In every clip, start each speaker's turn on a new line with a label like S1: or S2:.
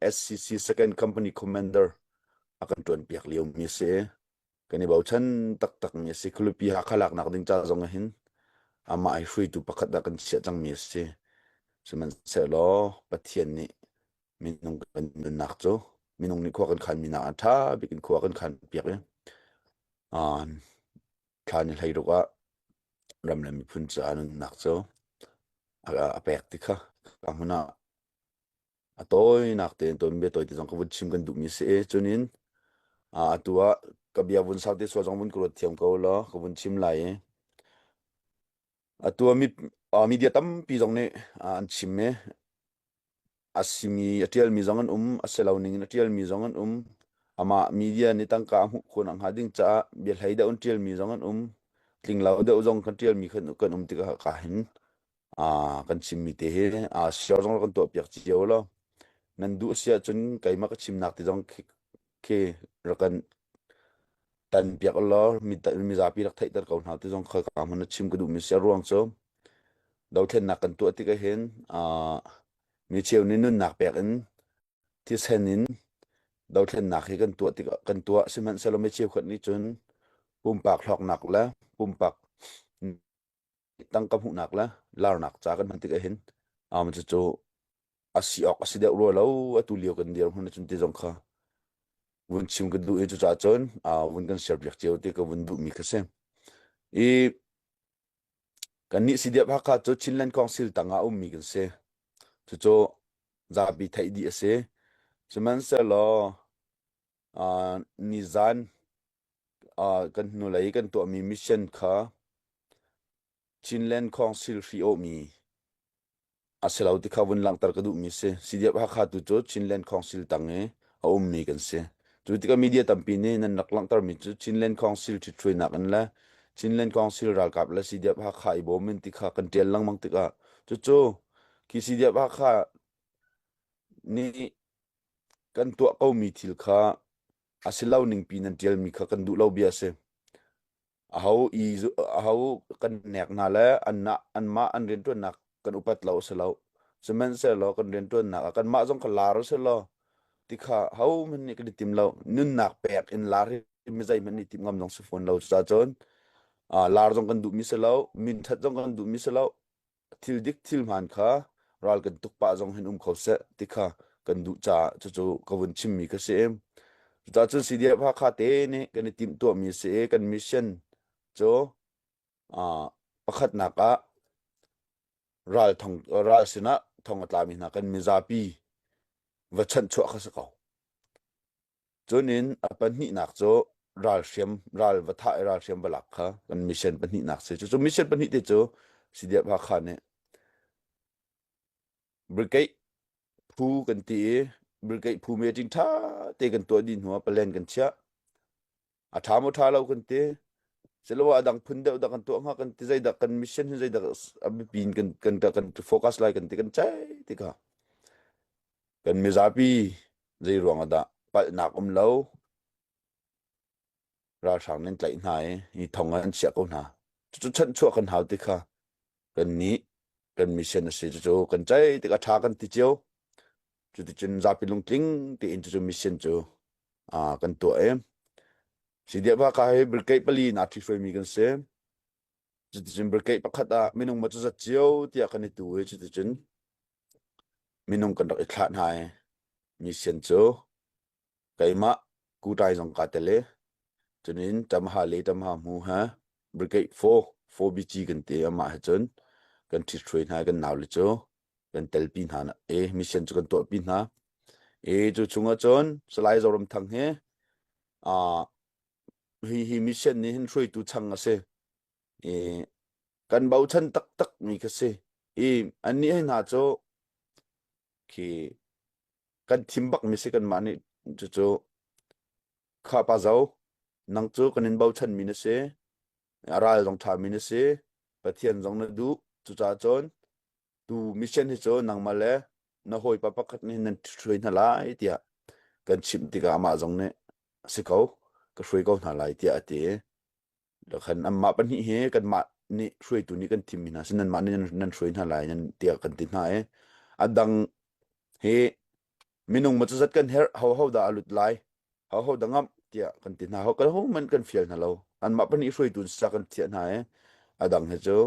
S1: SCC Second Company Commander a kan ṭuan piak lio mi a si. Kan i bochan taktak mi a si. Khualipi Hakha laknak ding ca zong ah hin amah hi hruaitu pakhat ah kan chiah cang mi a si. Sihmanhsehlaw Pathian nih minung kan nunnak cu minung nih khua kan khan mi nak ah ṭha bik in khua kan khan piak i thla ni 16 ah ram le miphun caah nunnak cu a pek ti kha ka hmun ah a tawinak tein tawn bia tawi te zong ka vun chim kan duhmi si i cunin atu ah ka bia vun sau te sual zong vun ka ruat thiam ko law ka vun chim lai i atu ah media tampi zong nih an chim i a simi a ṭialmi zong an um a si lo ning in a ṭialmi zong an um amah media nih tangka a hmuh khawh nakhnga ding caah bia hlei deuh in ṭialmi zong an um tling lo deuh zong kan ṭialmi kan um tikah ka hin kan chimmi te hi share zong kan tuah piak cio law nan duh si ahcun keimah ka chimnak ti zong khi rak kan tan piak law mizapi rak theihter ko hna ti zong kha ka hmun chim ka duhmi si a ruang cu dothlennak kan tuah tik ahhin mi cheu nih nunnak pek in thisen in dothlennak hi kan tuah tikah kan tuah sihmanhsehlaw mi cheukhat nih cun pumpak hlawknak le pumpak tangka hmuhnak le larnak ca kan hman tik ahhin um cucu a si awk a si deuh rua lo atu lio kan dirhmun ahcun ti zong kha vun chim ka duh i cucaah cun vun kan share piak cio ti ka vun duhmi kha si. I kannih CDF Hakha cu Chinland Council tangah a ummi kan si. Cucu zapi theih dih a si. Sihmanhsehlaw uh, nizan uh, kan hnulei kan tuahmi mission kha Chinland Council hri awhmi a si lo ti kha vun langhter ka duhmi si. CDF Hakha tu cu Chinland Council tang i a ummi kan si. Cu tikah media tampi nih nan rak langhtermi cu Chinland Council ṭhithruainak in le Chinland Council ralkap le CDF Hakha i bawm in ti kha kan ṭial lengmang tikah cucu khi CDF Hakha nih kan tuah komi thil kha a si lo ningpi nan ṭialmi kha kan duh lo bia a si. Aho i aho kan nek hna le anmah anmah an rianṭuannak kan upat lo a si lo. Sihmanhsehlaw kan rianṭuannak ah kanmah zong kha lar a si law tikha hohmanh nih kan i tim lo. Nunnak pek in lar hi mi zeihmanh nih timh ngam zong si fawn lo. Cucaah cun lar zong kan duhmi si lo, min ṭhat zong kan duhmi si lo. Thil dik thil hmaan kha ral kan tuk pah zong hin um kho seh ti kha kan duh caah cucu ka vun chimmi kha si. Cucaah cun CDF Hakha te nih kan i timhtuahmi si i kan mission cu pakhatnak ah ral thong ral sinah thong a tlami hna kan mizapi va chanhchuah kha si ko. Cunin a pahnihnak cu ralhriam ral va thah i ralhriam va lak kha kan mission pahnihnak si. Cucu mission pahnih te cu CDF Hakha nih brigade phu kan ti i brigade phu meeting ṭha te kan tuah dih hnu ah plan kan chiah. A ṭha maw ṭha lo kan ti. Siloah a dang phun deuh dah kan tuah hnga kan ti zeidah kan mission hi zeidah a biapi in kan kan kan focus lai kan ti kan ceih tikah kan mizapi zei ruang ah dah palhnak um lo ralhrang nan tlaih hna i hi thong ah an chiah ko hna cucu chanhchuah kan hau ti kha kan nih kan mission a si cucu kan ceih tik a ṭha kan ti cio cuticun zapi lungtling tein cucu mission cu kan tuah i CDF Hakha hi brigade pali in aa ṭhihruaimi kan si cuticun brigade pakhat ah minung ma cuzat cio tiah kan i tu i cuticun minung kan rak i thlah hna i mission cu keimah kutai zong kaa tel i cunin Ṭamha le Ṭamha hmu he brigade 4 4BG kan ti amah he cun kan ṭhithruai hna i kan naule cu kan telpi hna i mission cu kan tuahpi hna i cu chungah cun Salai Zoramthang hi uh, hi hi mission nih hin hruaitu chang a si i kan bochan taktak mi kha si i annih hei hna cu khi kan thim bak mi si kanmah nih cucu kha pa zo nang cu kan in bochan mi na si a ral zong ṭha mi na si Pathian zong na duh cucaah cun tu mission hi cu nangmah le na hawipa pakhat nih nan hruai hna lai tiah kan chimh tikah amah zong nih a si ko ka hruai ko hna lai tiah a ti khan anmah pahnih hi kanmah nih hruaitu nih kan thimmi hna si nanmah nih nan hruai hna lai nan tiah kan ti hna i a dang hi Minung ma cuzat kan herh, ho ho dah a lut lai, ho ho dah ngamh tiah kan ti hna. Ho kan ho man kan fial hna lo. Anmah pahnih hruaitu sa kan thiah hna i a dang he cu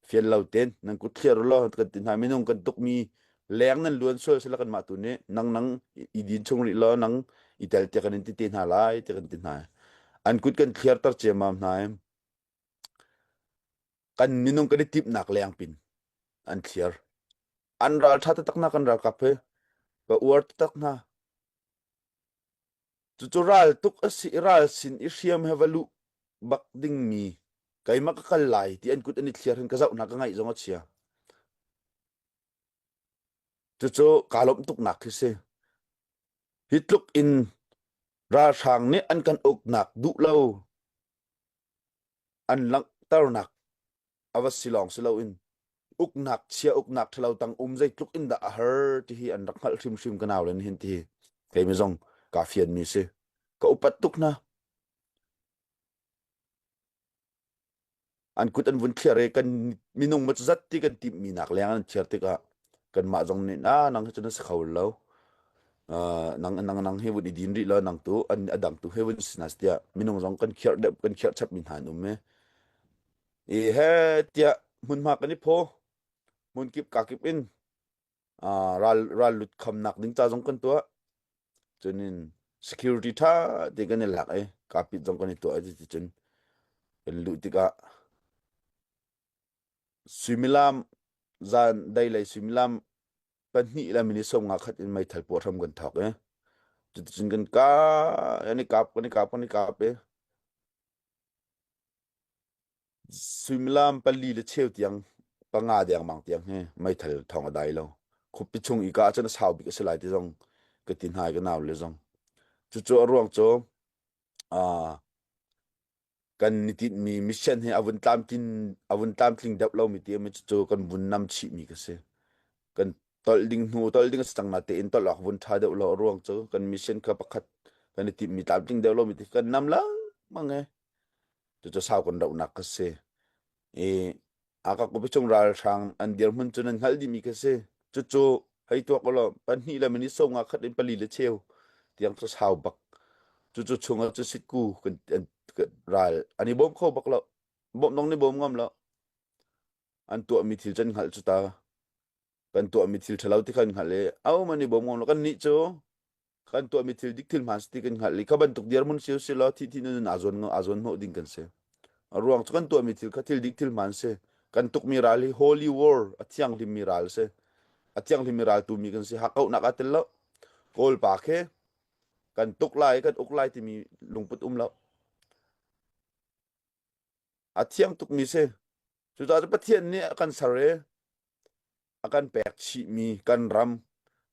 S1: fial lo ten nan kut thliar u law kan ti hna. Minung kan tukmi leng nan luan sual sila kanmah tu nih nang nang i din chung rih law nang i tel tiah kan in ti te hna lai tiah kan ti hna. An kut kan thliarter ciammam hna i kan minung kan i timhnak leng pin an thliar. An ral ṭha taktak hna kan ralkap hi ka uar taktak hna. Cucu ral tuk a si i ral sin i hriam he va luh bak dingmi keimah ka kal lai ti an kut an i thliar hin ka zoh hna ka ngaih zong a chia. Cucu kaa lawmh tuknak khi si. Hi tluk in ralhrang nih an kan uknak duh lo an langhternak a va si lawng si loin uknak chia uknak ṭhalo tang um zeitluk in dah a har ti hi an rak hngalh hrimhrim ka nau len hin ti hi keimi zong kaa fianmi si ka upat tuk hna an kut an vun thliar i kan minung ma zat ti kan timhmi nak leng an thiar tikah kanmah zong nih na nang hi cu na si kho lo nang nang nang hi vun i din rih lo nang tu an a dang tu he vun si tiah minung zong kan khiar deuh kan khiar chap mi hna an um i I he tiah hmunhma kan i phaw. Hmunkip kakip in ral ral lut khamnak ding ca zong kan tuah. Cunin security tha te kan i lak i kapit zong kan i tuah i cun kan luh tikah suimilam zan dei lei suimilam pahnih le minute 50 khat in meithal puah hram kan thawk i cuticun kan ka kan i kap kan i kap kan i kap i Suimilam pali le cheu tiang panga dengmang tiang hi meithal thawng a dai lo. Khuapi chung i ka ahcun a sau bik a si lai ti zong ka ti hna i ka nau le zong. Cucu a ruang cu uh, kan ni tinhmi mission hi a vun tlamtlin a vun tlamtling deuh lomi ti mi cucu kan vun nam chihmi ka si. Kan tolh ding hnu tolh ding a si cang na tein tolh awk vun ṭha deuh lo a ruang cu kan mission kha pakhat kan i timhmi tlamtling deuh lomi ti kan nam lengmang e. Cucu sau kan rohnak ka si. I Akak chung ralhrang an dirhmun cu nan hngalh dihmi ka si. Cucu hei tuak ulaw pahnih le minute sawm nga khat in pali le cheu tiang cu sau bak. Cucu chungah cu sitku kan ral an i bawm kho bak lo. Bawm dong nih bawm ngam lo. An tuahmi thil can hngalh cu ta. Kan tuahmi thil ṭhalo ti khan hngalh i au man i bawm ngam lo. Kan nih cu kan tuahmi thil dik thil hmaan si ti kan hngalh i kha bantuk dirhmun si si law thi thi nun aa zawn aa zawn hnawh ding kan si. A ruang cu kan tuahmi thil kha thil dik thil hmaan si. Kan tukmi ral hi holy war a thianghlimmi ral si. A thianghlimmi ral tumi kan si. Hakkauhnak aa tel lo. Kawl pa khi kan tuk lai kan uk lai timi lungput um lo. A thiang tukmi si. Cucaah cu Pathian nih a kan ser i a kan pek chihmi kan ram,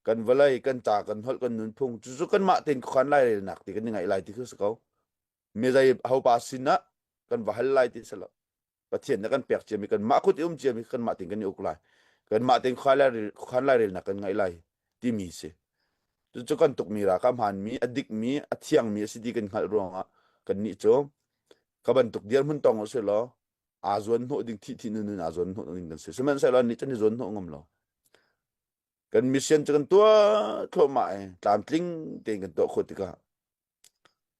S1: kan vawlei, kan ca, kan holh, kan nunphung cucu kanmah tein khuakhan lairelnak ti kan i ngaih lai ti khi si ko. Mi zei hopa sin ah kan va hal lai ti si lo. Pathian nih kan pek ciami kanmah kut i um ciami kanmah tein kan i uk lai. Kanmah tein khuakhan lairelnak kan ngaih lai timi si. Cucu kan tukmi ra ka hmaanmi, a dikmi, a thiangmi a si ti kan hngalh ruangah kannih cu ka bantuk dirhmun tong u si law aa zuan hnawh ding thih thih nun in aa zuan hnawh ding kan si sihmanhsehlaw annih cu an i zuan hnawh ngam lo kan mission cu kan tuah thluahmah i tlamtling tein kan tuah khawh tikah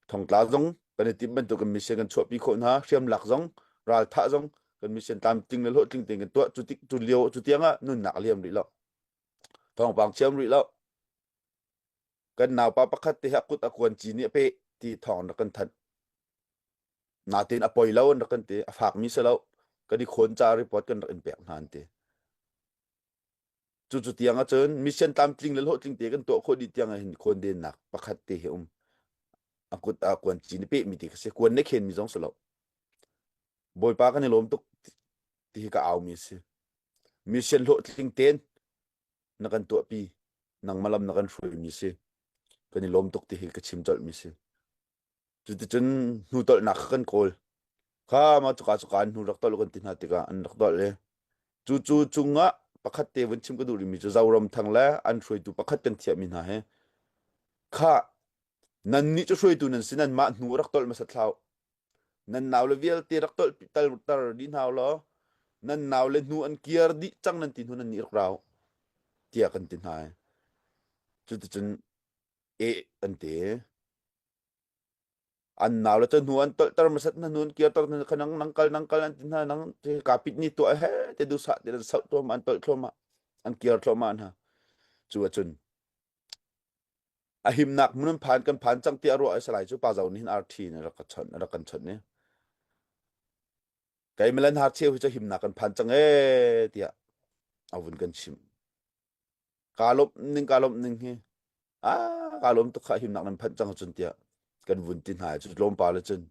S1: thongtla zong kan i timh bantuk kan mission kan chuahpi khawh hna hriamlak zong ralthah zong kan mission tlamtling le hlawhtling tein kan tuah cu tik cu lio cu tiang ah nunnak a liam rih lo thawngpang chiam rih lo kan naupa pakhat te he a kut a kuan ci nih a peh ti thawng rak kan thanh Natin a poi lo an rak kan ti. A fakmi si lo. Kan i khawn ca report kan rak in pek hna an ti. Cucu tiang ahcun mission tlamtling le hlawhtling te kan tuah khawh dih tiang ah hin khawn dennak pakhat te hi um. A kut ah kuan ci ni pehmi ti kha si. Kuan ne khenmi zong si lo. Bawipa kan i lawm tuk ti hi ka aumi a si. Mission hlawhtling ten na kan tuahpi. Nangmah lam na kan hruaimi si. Kan i lawm tuk ti hi ka chim colhmi si. Cuticun hnutolhnak kha kan kawl. Kha mah cuka cuka an hnu rak tolh kan ti hna tikah an rak tolh i cu cu cungah pakhat te vun chim ka duh rihmi cu Zoramthang le an hruaitu pakhat kan thiahmi hna hi kha nannih cu hruaitu nan si nanmah hnu rak tolh hmasat hlah nan nau le vialte rak tolh tal tar dih hna law nan nau le hnu an kiar dih cang nan ti hnu nan nih rak rau tiah kan ti hna i cuticun. Eh an ti. An nau le cu hnu an tolhter hmasat hna hnu an kirter hna kha nang nang kal nang kal an ti hna nang ka pit ni tuah he te duhsah te an sauh thluahmah an tolh thluahmah an kir thluahmah hna. Cu ahcun a himnak hmun an phan kan phan cang tiah ruah ai salai cu pa zo nih hin RT in a rak ka chawnh a rak kan chawnh i kei milan har cheu hi cu himnak kan phan cang ee tiah a vun kan chimh. Kaa lawmh ning kaa lawmh ning hi ah kaa lawm tuk kha himnak nan phanh cang cun tiah kan vun ti hna cu tlawmpal cun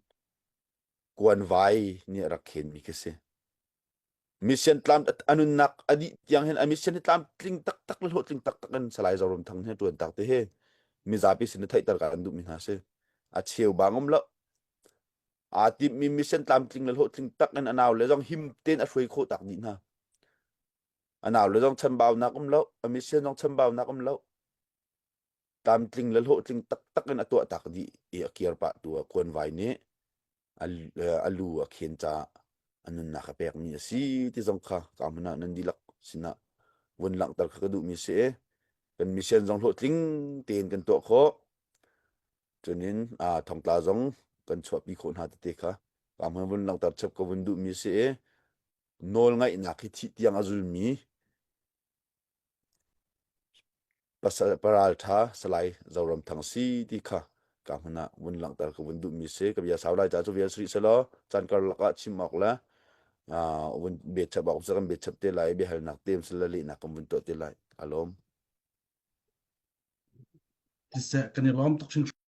S1: kuanvai nih a rak khenmi khi si. Mission tlam a nunnak a dih tiang hin a mission hi tlamtling taktak le hlawhtling taktak in Salai Zoram Thang hi tuan tak te hi mizapi sin i theihter ka an duhmi hna si. A cheu bang um lo. Aa timmi mission tlamtling le hlawhtling tak in a nau le zong him tein a hruai khawh tak dih hna. A nau le zong chambaunak um lo, a mission zong chambaunak um lo. Tlamtling le hlawhtling taktak in a tuah tak dih i a kir pah tu ah kuanvai nih a lu a khen caah a nunnak a pekmi a si ti zong kha ka hmun ah nan dihlak sinah vun langhter kha ka duhmi si i kan mission zong hlawhtling tein kan tuah khawh. Cunin thongtla zong kan chuahpi khawh hna tete kha ka hmun vun langhter chap ka vun duhmi si i nawlngaihnak hi thih tiang a zulmi pasal paralṭha Salai Zoram Thang si ti kha ka hmun ah vun langhter ka vun duhmi si. Ka bia sau lai ca cu vial si rih selaw caan karlak ah chim awk le vun biachap awk kan biachap te lai biahalnak te sila lehnak kan vun tuah te lai. Alawm.
S2: Siseh kan i lawm tuk hringhran.